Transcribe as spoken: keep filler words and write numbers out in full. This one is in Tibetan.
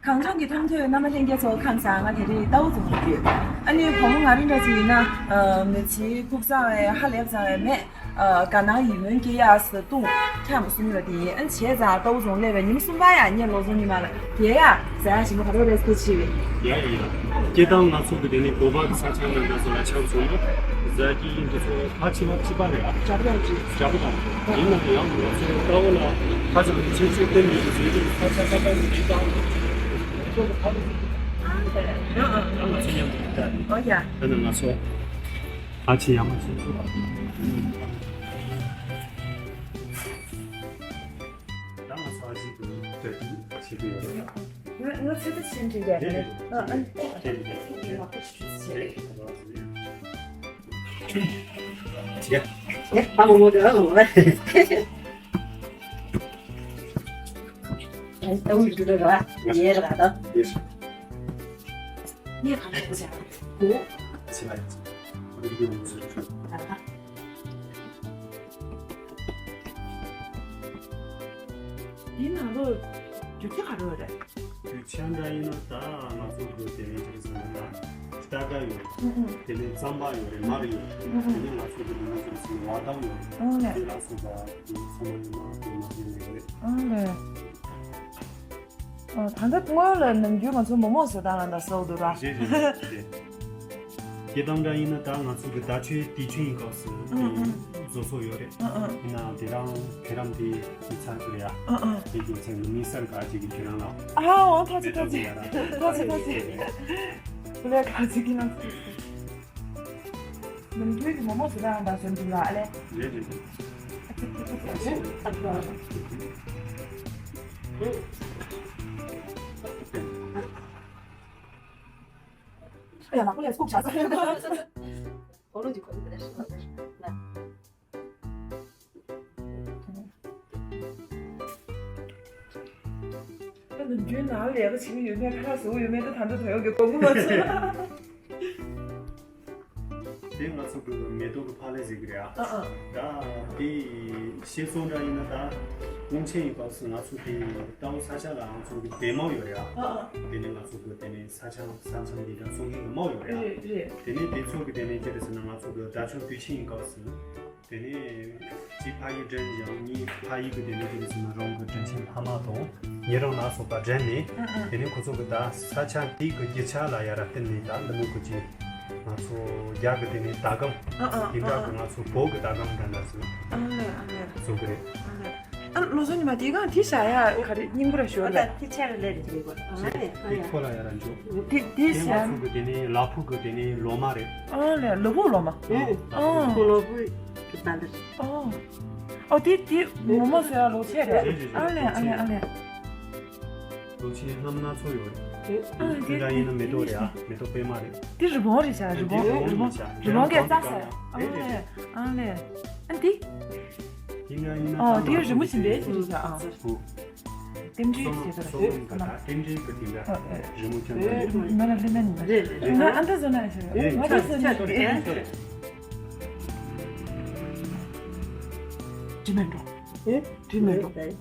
གངས་ལྗོངས་ཀྱི་མཐོང་ཐོས་རྣམ་པ་ལྷན་རྒྱས་ཚོ་ཁམས་བཟང་། ང་དེ་རིང་རྟའུ་རྫོང་དུ་ཡོད། ཨ་ནི་བུ་མོ་ང་རང་འདྲ་ཅིག་ཡིན་ན། ཨ། མི་ཚེ་ཕུགས་བཟང་བའི་ཧ་ལས་བཟང་བའི་མེད། ཨ། དགའ་སྣང་ཡིད་སྨོན་སྐྱེ་ཡག་ས་བཏུང་འཁྱམས་གསུམ་ལ་དེ་ཡིན། ཨ་ནི་བྱས་ཙང་རྟའུ་རྫོང་སླེབས་པའི་ཉིན་མོ་གསུམ་པ་ཡང་ངས་ལོ་བཟང་ཉི་མ་ལ་རྒྱལ་ཡག་ཟ་ཡག་ཞིམ་པོ་ག་རེ་རེད་ཟེར་ཕྱིན་པས། ཡ་ཡ་ཡ། སྐྱེ་སྟངས་ང་ཚོ་གི་དེ་ནི་བོད་པ་གི་ས་ཆ་ནང་འདྲ་ཚོ་ལ་ཆ་མཚོན་ན་ཟ་གི་ཡིན། འདི་ཚོ་ཕལ་ཆེ་བ་གཅིག་པ་རེད་ཨ། ཇ་པི་དང་གཅིག་ཇ་པི་དང་། ཡིན་ནའང་ཡང་ང་ཚོ་རྟའུ་ལ་ཧ་ཅང་གི་ཁྱད་ཆོས་ལྡན་ཡོད་པའི་ཟས་རིགས་ས་ཆ་ཁ་ཁ་ནས་འདི་དང་ཁྱོད་ཀྱི་ཕ་ལོ་ཡང་ང་ཚོ་མཉམ་དུ་འདི་ལྟ་རེད། ཨོ་ཡ། ད་ནི་ང་ཚོ་ཕལ་ཆེ་ཡང་མ་ཆེ་ཚོ། ད་ང་ཚོ་ཨ་ཅེ་གི་གྲ་སྒྲིག་བྱེད་ཀྱི་ཡོད་རེད། ང་ང་ཚོ་ད་ཕྱིན་དྲན་རྒྱག་གི་རེད། ཨ་ཨ། དེ་རེད་དེ་རེད། ང་ཁོ་ཆུ་ཚོད་ཆེ་རེད། ཡ། ཡ། ཨ་མོ་མོ་དེ་ཨ་མོ་མོ། ཨ་ད་འུ་ཅུ་ར་ར་ཡེ་ར་ད། ཡེ། ངས་གང་ལྟར་བྱ། ཨོ། ཕྱི་ལ་ཡིན་ཚེ། ཨ་ཧ། འདི་ནང་ལོགས་རྒྱུ་ཆ་ག་རེ་རེད། རྒྱུ་ཆ་འདྲ་ཡིན་ན་ད་ང་ཚོ་གི་དེ་ནས་ཅི་ཟེར་ན་ད་རྟ་སྒ་ཡོད། ཨུ་ཨུ། དེ་ནས་རྩམ་པ་ཡོད་རེད། མར་ཡོད། ཨུ་ཨུ། དེ་ནས་ང་ཚོ་གི་ང་ཚོ་ཟེར་ན་བ་དམ་ཡོད། ཨོ་ལེ། དེ་ལ་སོགས་པ་དེ་ཚང་མ་ཡོད་ན་དེ་མ་ཟིན་ནས་རེད། ཨོ་ལེ། ཨ། ད་ལྟ་སྔོན་ལ་ནམ་རྒྱུན་ང་ཚོ་མོག་མོག་བཟོ་སྟངས་ལ་ད་གསོག་འདུག་ར། རེད་རེད་རེད། སྐྱེ་སྟངས་འདྲ་ཡིན་ན་ད་ང་ཚོ་གི་ཟླ་མཆོད་དུས་ཆེན་ཡིན་སྐབས་སུ་ཨང་ཨང་། བཟོ་ཚོགས་ཡོད་རེད། ཨང་ཨང་། ཡིན་ནའང་དེ་རིང་ཁྱེད་རང་དེ་མི་ཚར་གི་རེད་ཡ། ཨང་ཨང་། དེ་རྒྱུ་མཚན་གི་མི་གསར་ག་ཅིག་གི་ཁྱེད་རང་ལ། ཨ་འོ་ཐུགས་རྗེ་ཐུགས་རྗེ། ཐུགས་རྗེ་ཐུགས་རྗེ། ཀུ་ལེ་ག་ཅིག་གི་ན། ནམ་རྒྱུན་གྱི་མོག་མོག་བཟོ་སྟངས་ལ་བཟོ་འདུག་ལ་ཨ་ལེ། རེད་རེད་རེད། ཨ་ཡ་ལ་ཀུ་ལེ་སྐུག་བྱ་ས་རེད། ཨོ་ལོ་འདི་ཁོ་ན། ད་ནམ་རྒྱུན་ནང་ལས་ཀ་བྱེད་ཀྱི་ཡོད་མེད་ཁ་ལག་བཟོ་གི་ཡོད་མེད་ད་ད་ལྟ་ད་ཡོད་ཀྱི་དགོངས་པ་མ་ཚོམ། དེ་ང་ཚོ་གི་མེ་ཏོག་གི་ཕག་ལེན་ཟེར་གི་རེད་ཨ། ཨ་ཨ། ད་དེ་བཤད་སྲོལ་འདྲ་ཡིན་ན་ད་དབུང་ཆེན་ཡིན་སྐབས་སུ་ང་ཚོ་དེ་རྟའུ་ས་ཆ་ལ་ང་ཚོ་གི་སྡེར་མོ་ཡོད་རེད་ཨ། ཨ་ཨ། དེ་ནས་ང་ཚོ་གི་དེ་ནས་ས་ཆ་ས་མཚམས་འདི་འདྲ་སྲུང་མཁན་གི་མོ་ཡོད་རེད་ཨ། རེད་རེད། དེ་ནས་དེ་ཚོ་གི་དེ་ནས་ཅི་རེད་ཟེར་ན་ང་ཚོ་གི་ཟླ་མཆོད་དུས་ཆེན་ཡིན་སྐབས་སུ། དེ་ནས་གཅིག་ཕ་ཡུལ་དྲན་ཡང་གཉིས་ཕ་ཡུལ་གྱི་དེ་ནས་དེ་ནས་ཟིན་ན་རང་གི་དྲིན་ཆེན་ཕ་མ་དང་ཉེ་རང་ལ་སོགས་པ་དྲན་ནས། ཨང་ཨང་། དེ་ནས་ཁོ་ཚོ་གི་ད་ས་ཆ་དེ་གི་རྒྱུ་ཆ་ལ་ཡ་ར་བརྟེན་ནས་ད་འདི་མོ་གི་ཅིག་ང་ཚོ་རྒྱ་གི་དེ་ནས་ཟླ་གམ། ཨང་ཨང་། དེ་འདྲ་གི་ང་ཚོ་བོད་གི་ཟླ་གམ་འདྲ་འདྲ་ཟིན། ཨང་ལེ་ཨང་ལེ། བཟོ་གི་རེད། ཨང་ལེ། ཨ་ལོ་སོ་ཉི་མ་དེ་གང་དེ་བྱ་ཡ་ག་རེ་སྙིང་པོ་ར་ཞོར་ལ། ཨ་ད་དེ་ཆ་རེ་ལས་རེ་དེ་གོ། ཨང་ལེ། དེ་ཁོ་ལ་ཡ་ར་འཇོག་དེ་དེ་བྱ་ང་ཚོ་གི་དེ་ནས་ལ་ཕུག་གི་དེ་ནས་ལོ་མ་རེད། ཨང་ལེ། ལ་ཕུག་ལོ་མ། ཨང་། ཨང་། ཁོ་ལ་ཕུག་གི་ད་འདི། ཨོ། ཨོ་དེ་དེ་མོ་མོ་ཟེར་ཡ་ལོ་ཆེ་རེད། རེད་རེད་རེད། ཨ་ལེ་ཨ་ལེ་ཨ་ལེ། ལོ་ཆེ་རྣམ་སྣ་ཚོགས་ཡོད་རེད། ཨ་དེ་འདྲ་ཡིན་ན་མེ་ཏོག་རེད་ཨ། མེ་ཏོག་པད་མ་རེད། དེ་རི་བོང་རེད་ཤག་རི་བོང་། རི་བོང་རེད་ཤག་རི་བོང་གི་རྩྭ་ཟེར། ཨ་ལེ་ཨ་ལེ། ཨ་དེ། དེ་འདྲ་ཡིན་ན་ཨོ་དེ་རི་མོ་བྱིན་པས་དེ་རེད་ཤག་ཨ། རྟེན་འབྲེལ་བྱེད་ས་རེད། རྟེན་འབྲེལ་གི་དེ་འདྲ་རི་མོ་ཅན་དང་། མ་ན་ལི་མན་ན་ང་ཨ་འདྲ་བཟོ་ན་ཡ་ཤི་རེད། ང་ཨ་འདྲ་བཟོ་ན་ཡ་ཤི་རེད། ང་ཨ་འདྲ་བཟོ་ན་ཡ་ཤི་རེད། དྲི་མེད་འགྲོ། དྲི་མེད་འགྲོ།